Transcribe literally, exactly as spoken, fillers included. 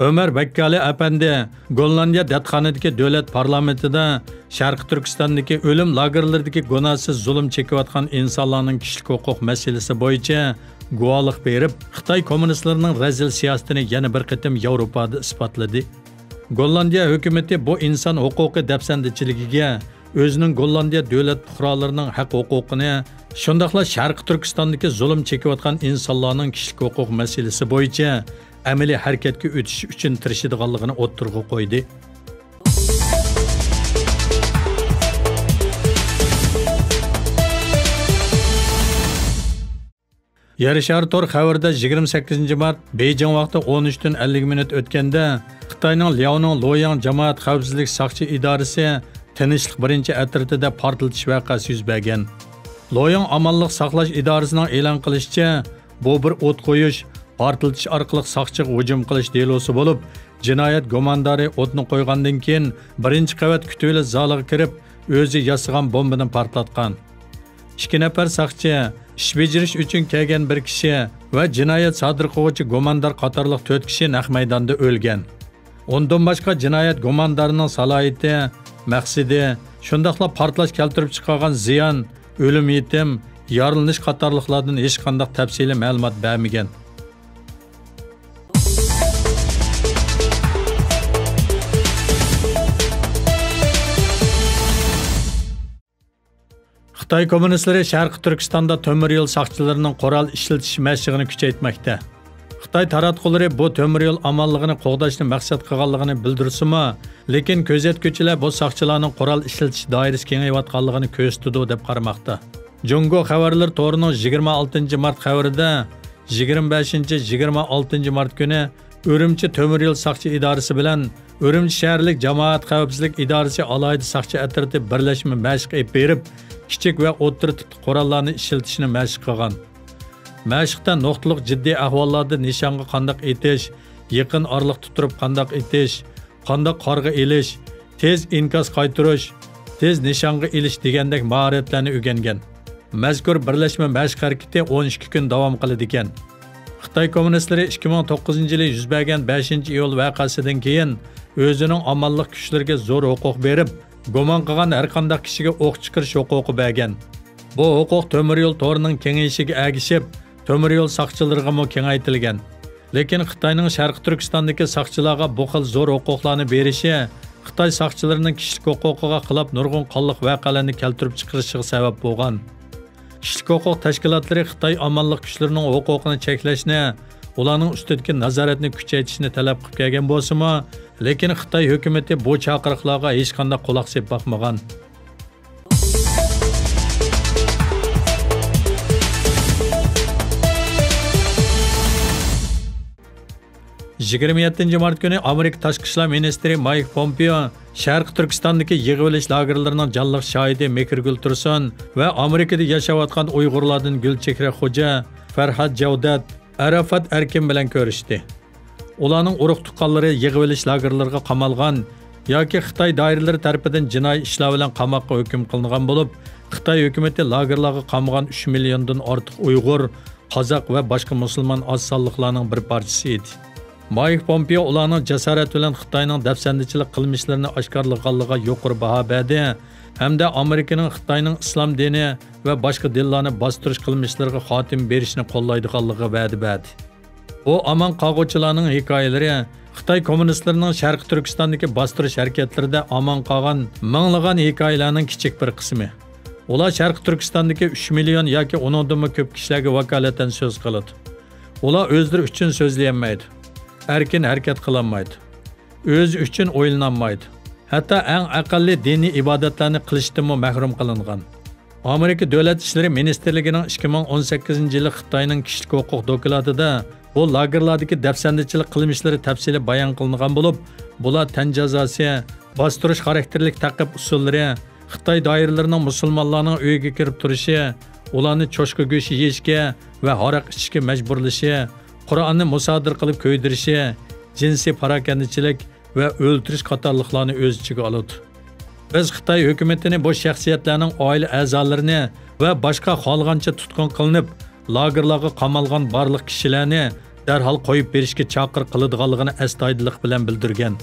ئۆمەر بەككالى ئەپەندى گوللاندىيە دەتخانىدىكى دۆلەت پارلامېنتىدا شەرقىي تۈركىستاندىكى ئۆلۈم لاگېرلىرىدىكى گۇناھسىز زۇلۇم چېكىۋاتقان ئىنسانلارنىڭ كىشىلىك ھوقۇق مەسىلىسى بويىچە گۇۋاھلىق بېرىپ، خىتاي كوممۇنىستلىرىنىڭ رەزىل سىياسىتىنى يەنە بىر قېتىم ياۋروپادا ئىسپاتلىدى. گوللاندىيە ھۆكۈمىتى بۇ ئىنسان ھوقۇقى دەپسەندىچىلىكىگە ئۆزىنىڭ گوللاندىيە دۆلەت پۇقرالىرىنىڭ ھەق ھوقۇقىنى، شۇنداقلا شەرقىي تۈركىستاندىكى زۇلۇم چېكىۋاتقان ئىنسانلارنىڭ كىشىلىك ھوقۇق مەسىلىسى بويىچە ئەمەلىي ھەرىكەتكە ئۆتۈش ئۈچۈن تىرىشىدىغانلىقىنى ئوتتۇرىغا قويدى. يەر شارى تور خەۋىرىدە يىگىرمە سەككىزىنچى مارت بېيجىڭ ۋاقتى ئون ئۈچتىن ئەللىك مىنۇت ئۆتكەندە، خىتاينىڭ لياۋنىڭ لوياڭ جامائەت خەۋپسىزلىك ساقچى ئىدارىسى تىنچلىق بىرىنچى ئەترىتىدە پارتلىتىش ۋەقەسى يۈز بەرگەن. لوياڭ ئامانلىق ساقلاش ئىدارىسىنىڭ ئېلان قىلىشىچە، بۇ بىر ئوت قويۇش، پارتلىتىش ئارقىلىق ساقچىغا ھۇجۇم قىلىش دېلوسى بولۇپ، جىنايەت گۇماندارى ئوتنى قويغاندىن كېيىن، بىرىنچى قەۋەت كۈتۈۋېلىش زالىغا كىرىپ، ئۆزى ياسىغان بومبىنى پارتلاتقان. ئىككى نەپەر ساقچى ئىش بېجىرىش ئۈچۈن كەلگەن بىر كىشى ۋە جىنايەت سادىر قىلغۇچى گۇماندار قاتارلىق تۆت كىشى نەق مەيداندا ئۆلگەن. ئۇندىن باشقا جىنايەت گۇماندارىنىڭ سالاھىيىتى، مەقسىتى، شۇنداقلا پارتلاش كەلتۈرۈپ چىقارغان زىيان، ئۆلۈم-يېتىم، يارىلىنىش قاتارلىقلاردىن ھېچقانداق تەپسىلىي مەلۇمات بەرمىگەن. خىتاي كوممۇنىستلىرى شەرقىي تۈركىستاندا تۆمۈر يول ساقچىلىرىنىڭ قورال ئىشلىتىش مەشىقىنى كۈچەيتمەكتە. خىتاي تاراتقۇلىرى بۇ تۆمۈر يول ئامانلىقىنى قوغداشنى مەقسەت قىلغانلىقىنى بىلدۈرسىمۇ، لېكىن كۆزەتكۈچىلەر بۇ ساقچىلارنىڭ قورال ئىشلىتىش دائىرىسى كېڭىيىۋاتقانلىقىنى كۆرسىتىدۇ، دەپ قارىماقتا. جۇڭگو خەۋەرلىرى تورىنىڭ يىگىرمە ئالتىنچى مارت خەۋىرىدە، يىگىرمە بەشىنچى، يىگىرمە ئالتىنچى مارت كۈنى ئۈرۈمچى تۆمۈر يول ساقچى ئىدارىسى بىلەن ئۈرۈمچى شەھەرلىك جامائەت خەۋپسىزلىك ئىدارىسى ئالاھىدە ساقچى ئەترىتى بىرلەشمە مەشىق ئېلىپ بېرىپ، كىچىك ۋە ئوتتۇرا تىپلىق قوراللارنى ئىشلىتىشنى مەشىق قىلغان. مەشىقتە نۇقتىلىق جىددىي ئەھۋاللاردا نىشانغا قانداق ئېتىش، يېقىن ئارىلىقتا تۇرۇپ قانداق ئېتىش، قانداق قارغا ئېلىش، تېز ئىنكاس قايتۇرۇش، تېز نىشانغا ئېلىش دېگەندەك ماھارەتلەرنى ئۆگەنگەن. مەزكۇر بىرلەشمە مەشىق ھەرىكىتى ئون ئىككى كۈن داۋام قىلىدىكەن. خىتاي كوممۇنىستلىرى ئىككى مىڭ توققۇزىنچى يىلى يۈز بەرگەن بەشىنچى ئىيۇل ۋەقەسىدىن كېيىن ئۆزىنىڭ ئامانلىق كۈچلىرىگە زور ھوقۇق بېرىپ، گۇمان قىلغان ھەرقانداق كىشىگە ئوق چىقىرىش ھوقۇقى بەرگەن. بۇ ھوقۇق تۆمۈر يول تورىنىڭ كېڭىيىشىگە ئەگىشىپ، تۆمۈر يول ساقچىلىرىغىمۇ كېڭەيتىلگەن. لېكىن خىتاينىڭ شەرقىي تۈركىستاندىكى ساقچىلارغا بۇ خىل زور ھوقۇقلارنى بېرىشى خىتاي ساقچىلىرىنىڭ كىشىلىك ھوقۇقىغا خىلاپ نۇرغۇن قانلىق ۋەقەلەرنى كەلتۈرۈپ چىقىرىشىغا سەۋەب بولغان. كىشىلىك ھوقۇق تەشكىلاتلىرى خىتاي ئامانلىق كۈچلىرىنىڭ ھوقۇقىنى چەكلەشنى، ئۇلارنىڭ ئۈستىدىكى نازارەتنى كۈچەيتىشنى تەلەپ قىلىپ كەلگەن بولسىمۇ، لېكىن خىتاي ھۆكۈمىتى بۇ چاقىرىقلارغا ھېچقانداق قۇلاق سېلىپ باقمىغان. يىگىرمە يەتتىنچى مارت كۈنى ئامېرىكا تاشقى ئىشلار مىنىستىرى مايك پومپېئو شەرقىي تۈركىستاندىكى يىغىۋېلىش لاگېرلىرىنىڭ جانلىق شاھىدى مېھرىگۈل تۇرسۇن ۋە ئامېرىكىدا ياشاۋاتقان ئۇيغۇرلاردىن گۈلچېھرە خوجا، فەرھاد جەۋدەت، ئەرەفات ئەركىن بىلەن كۆرۈشتى. ئۇلارنىڭ ئۇرۇق-تۇغقانلىرى يىغىۋېلىش لاگېرلىرىغا قامالغان ياكى خىتاي دائىرىلىرى تەرىپىدىن جىنايى ئىشلار بىلەن قاماققا ھۆكۈم قىلىنغان بولۇپ، خىتاي ھۆكۈمىتى لاگېرلارغا قامىغان ئۈچ مىليوندىن ئارتۇق ئۇيغۇر، قازاق ۋە باشقا مۇسۇلمان ئاز سانلىقلارنىڭ بىر پارچىسى ئىدى. مايك پومپېئو ئۇلارنىڭ جاسارەت بىلەن خىتاينىڭ دەپسەندىچىلىك قىلمىشلىرىنى ئاشكارىلىغانلىقىغا يۇقىرى باھا بەردى ھەمدە ئامېرىكىنىڭ خىتاينىڭ ئىسلام دىنى ۋە باشقا دىنلارنى باستۇرۇش قىلمىشلىرىغا خاتىمە بېرىشنى قوللايدىغانلىقىغا ۋەدە بەردى. بۇ ئامان قالغۇچىلارنىڭ ھېكايىلىرى خىتاي كوممۇنىستلىرىنىڭ شەرقىي تۈركىستاندىكى باستۇرۇش ھەرىكەتلىرىدە ئامان قالغان مىڭلىغان ھېكايىلەرنىڭ كىچىك بىر قىسمى. ئۇلار شەرقىي تۈركىستاندىكى ئۈچ مىليون ياكى ئۇنىڭدىنمۇ كۆپ كىشىلەرگە ۋاكالىتەن سۆز قىلىدۇ. ئۇلار ئۆزلىرى ئۈچۈن سۆزلىيەلمەيدۇ، ئەركىن ھەرىكەت قىلالمايدۇ، ئۆزى ئۈچۈن ئويلىنالمايدۇ، ھەتتا ئەڭ ئەقەللىي دىنىي ئىبادەتلەرنى قىلىشتىنمۇ مەھرۇم قىلىنغان. ئامېرىكا دۆلەت ئىشلىرى مىنىستىرلىكىنىڭ ئىككى مىڭ ئون سەككىزىنچى يىلى خىتاينىڭ كىشىلىك ھوقۇق دوكلاتىدا بۇ لاگېرلاردىكى دەپسەندىچىلىك قىلمىشلىرى تەپسىلىي بايان قىلىنغان بولۇپ، بۇلار تەن جازاسى، باستۇرۇش خاراكتېرلىك تەقىب ئۇسۇللىرى، خىتاي دائىرىلىرىنىڭ مۇسۇلمانلارنىڭ ئۆيىگە كىرىپ تۇرۇشى، ئۇلارنى چوشقا گۆشى يېيىشكە ۋە ھاراق ئىچىشكە مەجبۇرلىشى، قۇرئاننى مۇسادىرە قىلىپ كۆيدۈرۈشى، جىنسىي پاراكەندىچىلىك، ۋە ئۆلتۈرۈش قاتارلىقلارنى ئۆز ئىچىگە ئالىدۇ. بىز خىتاي ھۆكۈمىتىنى بۇ شەخسىيەتلەرنىڭ ئائىلە ئەزالىرىنى ۋە باشقا خالىغانچە تۇتقۇن قىلىنىپ، لاگېرلارغا قامالغان بارلىق كىشىلەرنى دەرھال قويۇپ بېرىشكە چاقىرىق قىلىدىغانلىقىنى ئەستايىدىللىق بىلەن بىلدۈرگەن.